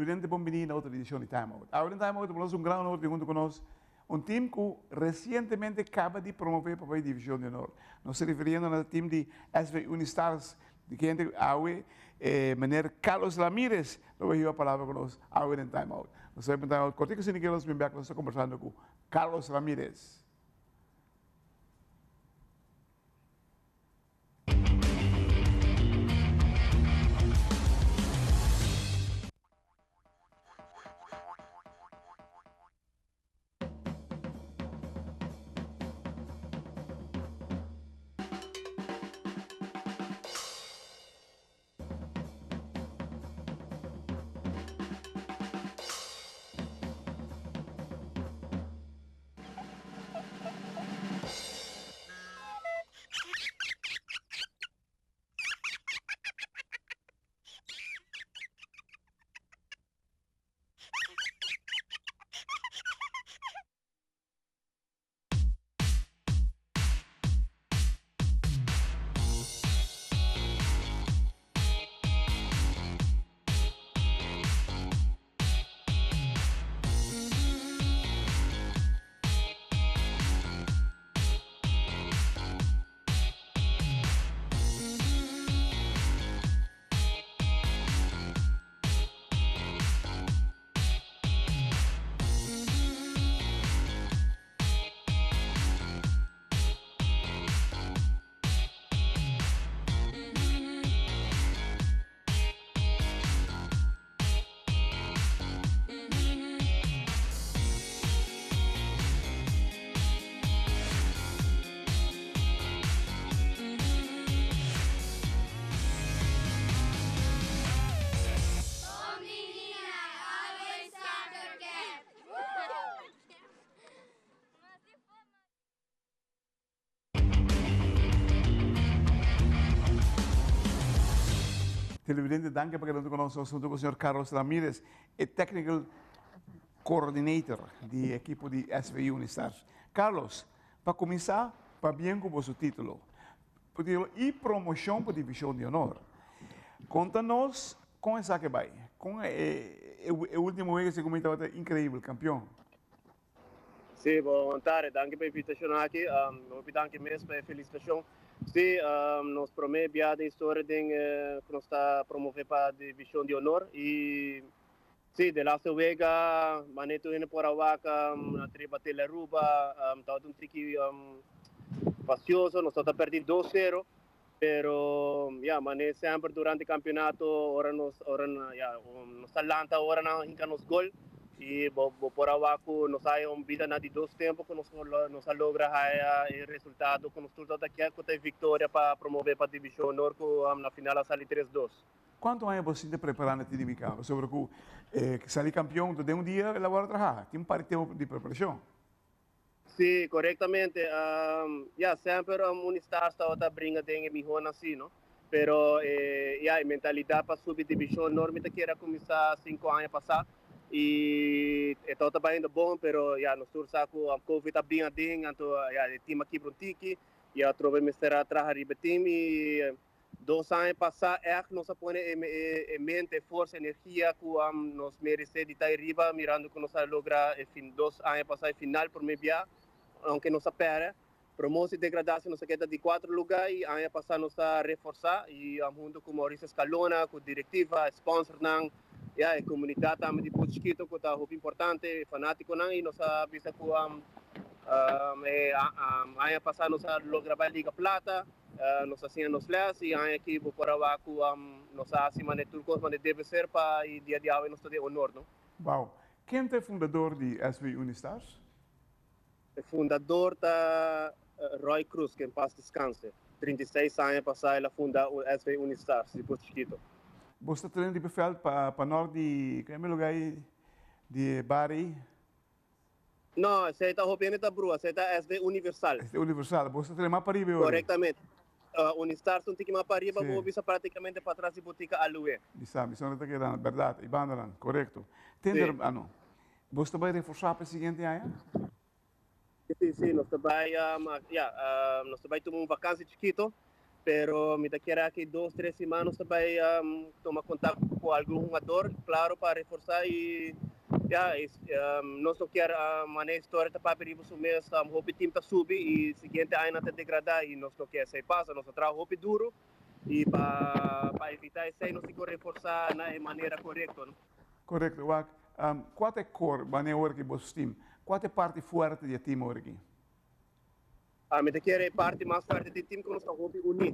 Televidente, bon bini na otro edicion di Time Out. Awe den Time Out nos un gran honor di hunto cu nos un team cu recientemente caba di promove pa bay Division di Honor. Nos ta refiriendo na team di SV Unistars, di kende awe meneer Carlos Ramirez lo bay hiba palabra cu nos awe den Time Out. Nos ta bay pa un Time Out cortico asina ke nos bin bek nos ta conversando cu Carlos Ramirez. Televidente, danki pa keda huntu ku nos. Nos huntu ku señor Carlos Ramirez, e technical coordinator di ekipo di SV Unistars. Carlos, pa kuminsá, pabien ku boso título i promoshon pa Divishon di Honor. Konta nos kon esaki bai, kon e último wega segun mi tabata inkreibel, kampion. Sí, bon tarde. Danki pa e invitacion aki. Hopi danki mes pa e felicitacion. Sí, nos prome bia den historia den cu nos ta promove pa Division di Honor. Y sí, de laatste wega, mane tur hende por a wak na triba Tele Aruba, tabata un triki fastioso. Nos tabata perdi dos sero, pero ya, mane semper durante campeonato ora nos ora ya nos ta lanta ora nan hinca nos gol y bo bo por a wak cu nos haya un bida na di dos tempo cu nos nos a logra haya e resultado cu nos tur tabata kier cu ta e victoria pa promove pa Division Honor cu na final a sali tres dos. Cuanto aña bo sinti prepara na TDBK? Pasobra cu sali campeon den un dia el a worde traha. Tin un par di tempo di preparacion. Sí, korektamente. Ya, semper Unistars tabata bringa den e mihónan sí, no? Pero e, ya, e mentalidat pa subi divishon nor mi ta kere a kuminsá sinku aña pasá i e tabata bayendo bon, pero ya, nos tur sa ku Covid a bin aden, anto ya, e tim a kibra un tiki i atrobe mester a traha riba e tim i Dos aña pasá ègt nos a pone e mente, e forsa, e energia ku nos meresé di ta ariba mirando ku nos a logra e fin dos aña pasá e final promé bia aunke nos a pèrdè. Promosi degradasi nos a keda di kuater lugá i aña pasá nos a reforsá i huntu ku Mauricio Escalona, ku direktiva, e sponsornan, ya e komunidat tambe di Pos Chikito ku ta hopi importante, e fanátikonan i nos a bisa ku e aña pasá nos a logra bai Liga Plata. Nos a siña nos les y aña aki bo por a wak cu nos a haci manera tur cos manera debe ser pa y dia di awe nos ta den honor, no? Wow. Ken ta e fundador di SV Unistars? E fundador ta Roy Cruz, que en paz descanse. 36 aña pasa el a funda SV Unistars di Pos Chiquito. Bo sta train riba e veld pa nort di, ken e lugar ei di e bar ei? No, esei ta hopi hende ta brua, esei ta SV Universal. SV Universal, bo sta trema pariba e ora. Korektamente. Unistars ta un tiki mas pariba, bo bisa praktikamente patras di botika Aloe. Bisa, bisa unda ta keda, bèrdat, e bandanan, korekto. Tender, ah no. Bo sta bai reforsá pa e siguiente aña? Si, si, nos ta bai, ya, nos ta bai tuma un vakansi chikito. Pero mi ta kere aki dos, tres siman nos ta bay tuma contacto cu algun hungador, claro pa reforsa y ya, nos no kier mane historia ta papia riba su mes, hopi team ta subi y siguiente aña nan ta degrada y nos no kier esey pasa. Nos ta traha hopi duro y pa pa evita esey nos tin cu reforsa na e manera corecto, no. Corecto, wak, cua ta e core, mane ora ki boso team, cua ta e parti fuerte di e team ora ki? Mi ta kere e parti mas fuerte di team ku nos ta hopi uní.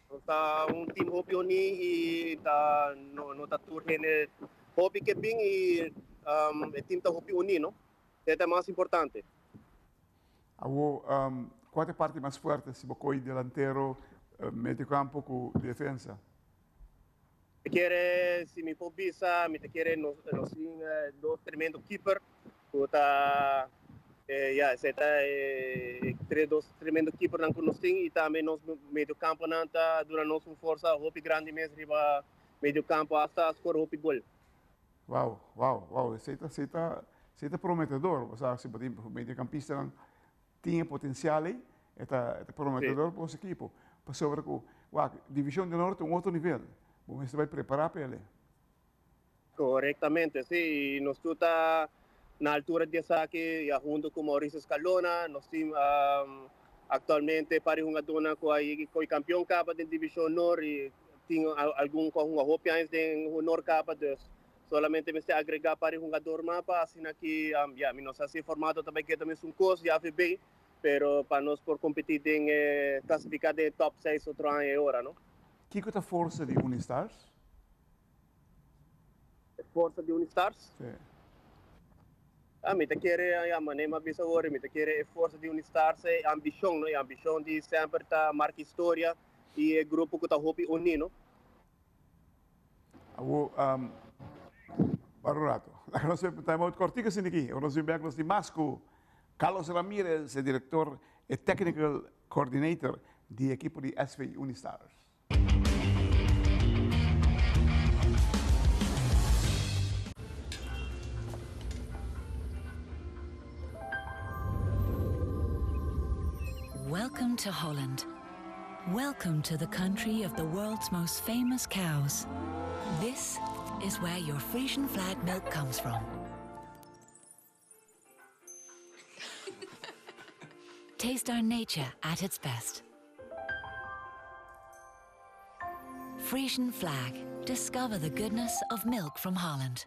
Nos ta un team hopi uní i ta no no ta tur hende hopi ke bin i e team ta hopi uní no. Esei ta e mas importante. Awor, kua ta e parti mas fuerte si bo koi delantero, medio kampo ku defensa? Mi ta kere, si mi por bisa, mi ta kere nos nos tin dos tremendo keeper Ku ta e ya esei ta e tres dos tremendo keepernan ku nos tin i tambe nos mediokamponan ta duna nos un forsa hopi grandi mes riba mediokampo asta a skor hopi gol. Wow, wow, wow, esei ta esei ta esei ta prometedor, bo sa si bo tin mediocampistanan tin e potencial ei, e ta e ta prometedor pa boso ekipo, pasobra ku wak Division di Honor ta un otro nivel, bo mester bai prepara pa el. Korektamente, si. I nos tur ta na altura di esaki, ya hunto ku Mauricio Escalona. Nos tin aktualmente par di hungadónan ku a yega koi kampion kaba den Divishon Honor i tin algun ku a hunga hopi años den Honor kaba. Dus solamente mester agregá par di hungador mas pa asina ki, ya, mi no sa si e formato ta bai keda mesun kos di AVB, pero pa nos por kompetí den e klasifiká den e tòp seis otro aña e ora, no? Kiko ta forsa di Unistars? E forsa di Unistars? Sí. Ah, mi ta kere, ya, manera mi a bisa awor, mi ta kere e forsa di Unistars e ambishon, no? E ambishon di semper ta marka historia i e grupo ku ta hopi uní, no? Awor, um, para un rato. Laga nos un time out kortiko asina aki. Ora nos bin bek nos tin mas ku Carlos Ramirez, e direktor, e technical coordinator di ekipo di SV Unistars. Welcome to Holland. Welcome to the country of the world's most famous cows. This is where your Frisian flag milk comes from. Taste our nature at its best. Frisian flag. Discover the goodness of milk from Holland.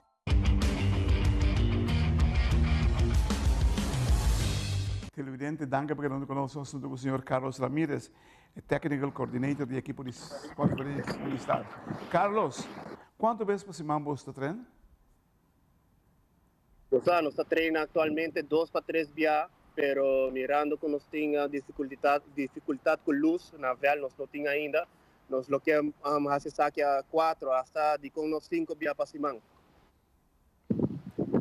Televidente, danki pa keda huntu ku nos. Nos huntu ku señor Carlos Ramirez, e technical coordinator di ekipo di Sport Unistar. Carlos, kuantu bes pa siman bo ta train? Nos sa, nos ta traina actualmente dos pa tres bia, pero mirando cu nos tin dificultad, dificultad cu luz na veld nos no tin ainda, nos lo ke haci esaki a cuatro hasta dicon no cinco bia pa siman.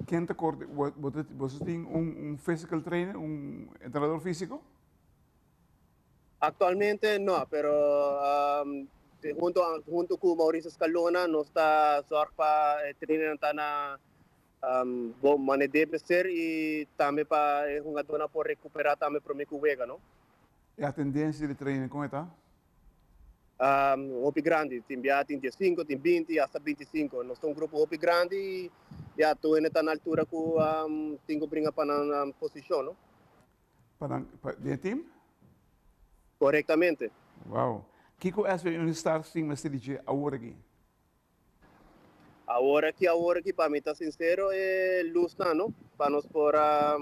Ken ta core, bo ta, boso tin un, un physical trainer, un entrenador fisico? Actualmente no, pero hunto, hunto cu Mauricio Escalona nos ta zorg pa e trainernan ta na Bon, mane debe ser y tambe pa e hungadornan por recupera tambe prome cu wega, no? E atendencia di training con e ta? Hopi grandi, tin bia tin diesinco, tin binti, hasta binticinco. Nos ta un grupo hopi grandi y ya tur hende ta na altura cu tin cu bringa pa nan posicion, no? Pa nan, pa den e team? Corectamente. Wow. Kico SV Unistars tin mester di dje awor aki? Awor aki awor aki pa mi ta sincero e lusnan no pa nos por a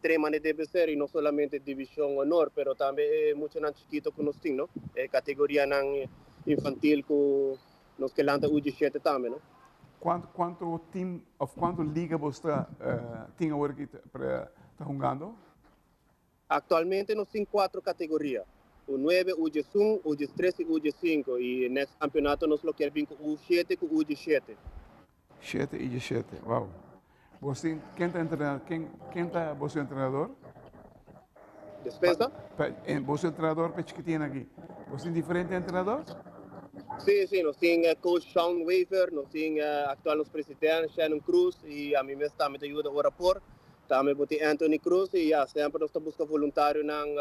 train mane debe ser y no solamente division honor pero tambe e muchanan chikito cu nos tin no e categorianan infantil cu nos ke lanta U diesshete tambe no. Cuanto cuanto team of cuanto liga bo sta tin awor aki ta hungando? Actualmente nos tin cuatro categoria, U nuebe, U diesun, U diestres y U diescinco y next campeonato nos lo kier bin cu U shete cu U diesshete. Shete y diesshete, wow. Bos tin, ken ta entrena, ken, ken ta boso entrenador? Despensa? Pa, pa, boso entrenador pa e chikitin aki. Bos tin diferente entrenador? Sí, sí, nos tin coach Sean Wever, nos tin actual nos president Shannon Cruz y ami mes tambe ta yuda ora por. Tambe bo tin Anthony Cruz y ya, semper nos ta busca voluntarionan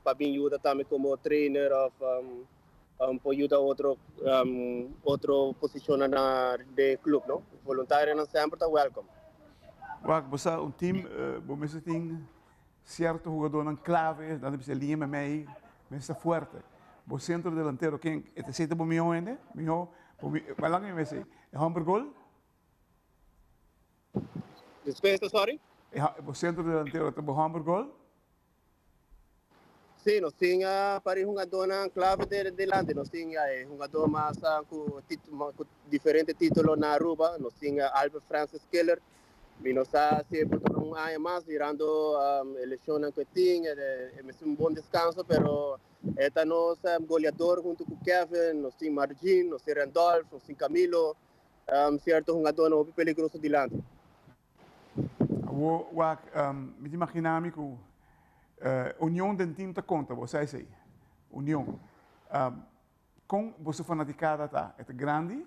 pa bin yuda tambe como trainer of por yuda otro otro posicionnan na den e club, no. Voluntarionan semper ta welcome. Wak, bo sa un team, bo mester tin cierto hugadornan clave, nan ta bisa liña memey mester ta fuerte. Bo centro delantero ken e ta esey ta bo miho hende? Miho, bo mi, malang mi mester e homber gol? Dispensa, sorry? E bo centro delantero ta bo homber gol? Sí, nos tin pari hungadónan clave de delante. Nos tin e hungadó mas ku ku diferente título na Aruba. Nos tin Albert Francis Killer. Mi no sa si e por dura un aña mas mirando e lesionnan ku e tin. E mester un bon descanso, pero e ta nos goleador hunto ku Kevin. Nos tin Margin, nos tin Randolph, nos tin Camilo. Cierto hungadónan hopi peligroso dilanti. Awor wak, mi ta imagina mi ku union den team ta konta, bo sa esei? Union. Kon boso fanatikada ta? E ta grandi?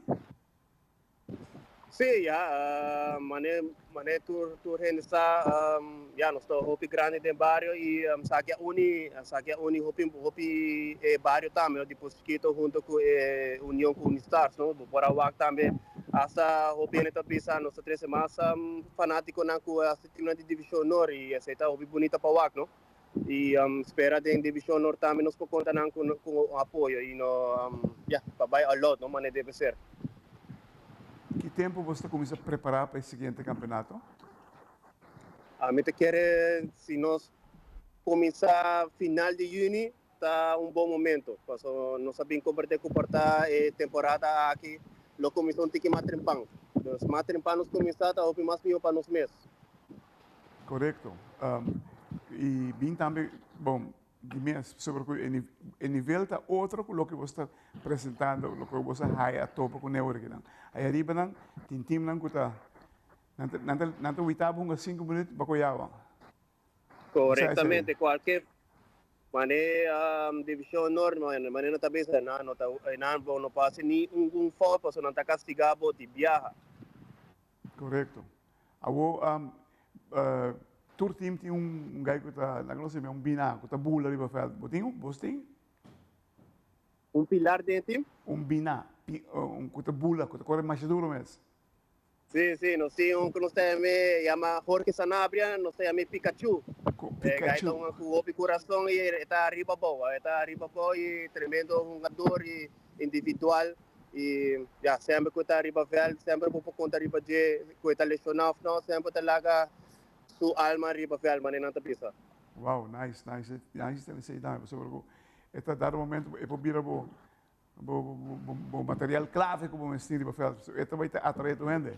Sí, ya, mane mane tur tur hende sa, ya nos ta hopi grandi den bario i esaki a uni esaki a uni hopi hopi e bario tambe, no, di Pos Chikito hunto ku e union ku Unistars, no. Bo por a wak tambe hasta hopi hende ta bisa nos ta trese mas fanatikonan ku hasta timnan di Divishon Honor i esei ta hopi bunita pa wak, no. I spera den Divishon Honor tambe nos por konta nan ku ku apoyo i no, ya, pa bai all out, no, manera debe ser. Ki tempu boso ta kuminsá prepará pa e siguiente kampeonato? Ami ta kere si nos kuminsá final di yüni ta un bon momento, paso nos a bin komprende ku por ta e temporada aki lo kuminsá un tiki mas trempan. Dus mas trempan nos kuminsá ta hopi mas mihó pa nos mes. Korekto. I bin tambe, bon, di mes, pasobra ku e nivel ta otro ku loke bo sta presentando, loke bo sa haya a topa ku newer kinan. Aya riba nan tin timnan ku ta, nan ta, nan ta, nan ta wita bo hunga sinku minüt bako yawa. Korektamente, kualke mane Divishon Nort, mane no ta bisa nan no ta, nan bo no por hasi ni un fout pasobra nan ta kastigá bo di biaha. Korekto. Awor tur team tin un guy ku ta, laga nos yama un bina, ku ta bula riba vèlt. Bo tin un? Bos tin? Un pilar den e team? Un bina, un ku ta bula, ku ta kore masha duro mes. Sí, sí, nos tin un ku nos ta yam'é, yama Jorge Sanabria, nos ta yam'é Pikachu. E guy ta un ku hopi kurason i e ta ariba abou, e ta ariba abou i tremendo hungador i individual. I ya, semper ku e ta riba vèlt, semper bo por konta riba dje, ku e ta leshoná òf no, semper ta laga su alma riba vèlt, manera nan ta bisa. Wow, nice, nice, nice ta esei tambe, pasobra ku e ta dado momento e por bira bo bo bo bo material clave ku bo mester tin riba vèlt, pasobra e ta bai ta atraé tur hende.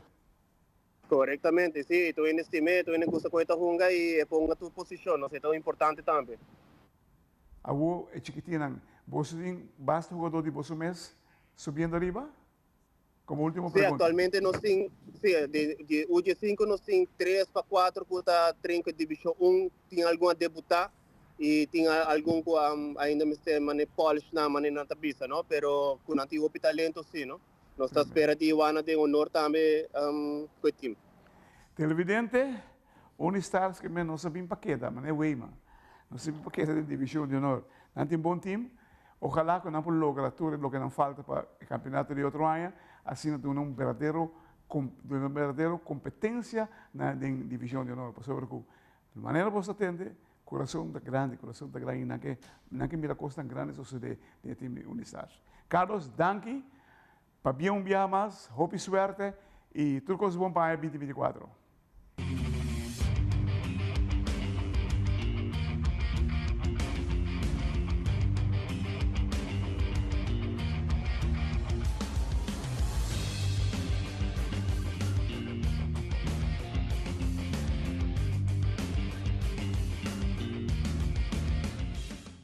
Korektamente, si, tur hende stim'é, tur hende gusta ku e ta hunga i e por hunga tur posishon, nos e ta importante tambe. Awor e chikitinnan, boso tin basta hugador di boso mes subiendo ariba? Como ultimo Sí, pregunta. actualmente nos tin, sí, di, di UG5 nos tin tres pa cuatro cu ta train cu Division 1, tin algun a debuta y tin algun cu ainda mester mane polish nan, mane nan ta bisa, no? Pero cu nan tin hopi talento, sí, no? Nos ta spera di wana den honor tambe cu e team. Televidente, Unistars ke men no sa bin pa keda, manera Weima. No sa bin pa keda den Division di Honor. Nan tin bon team. Ojalá ku nan por logra tur loke nan falta pa e kampeonato di otro aña, asina duna un berdadero duna un berdadero kompetensia na den Division di Honor. Pasobra ku manera bo sa tende, kurason ta grandi, kurason ta grandi i nan ke nan ke mira kosnan grandi sosodé den e team di Unistars. Carlos, danki. Pabia un biaha mas, hopi suerte i tur kos bon pa aña 2024.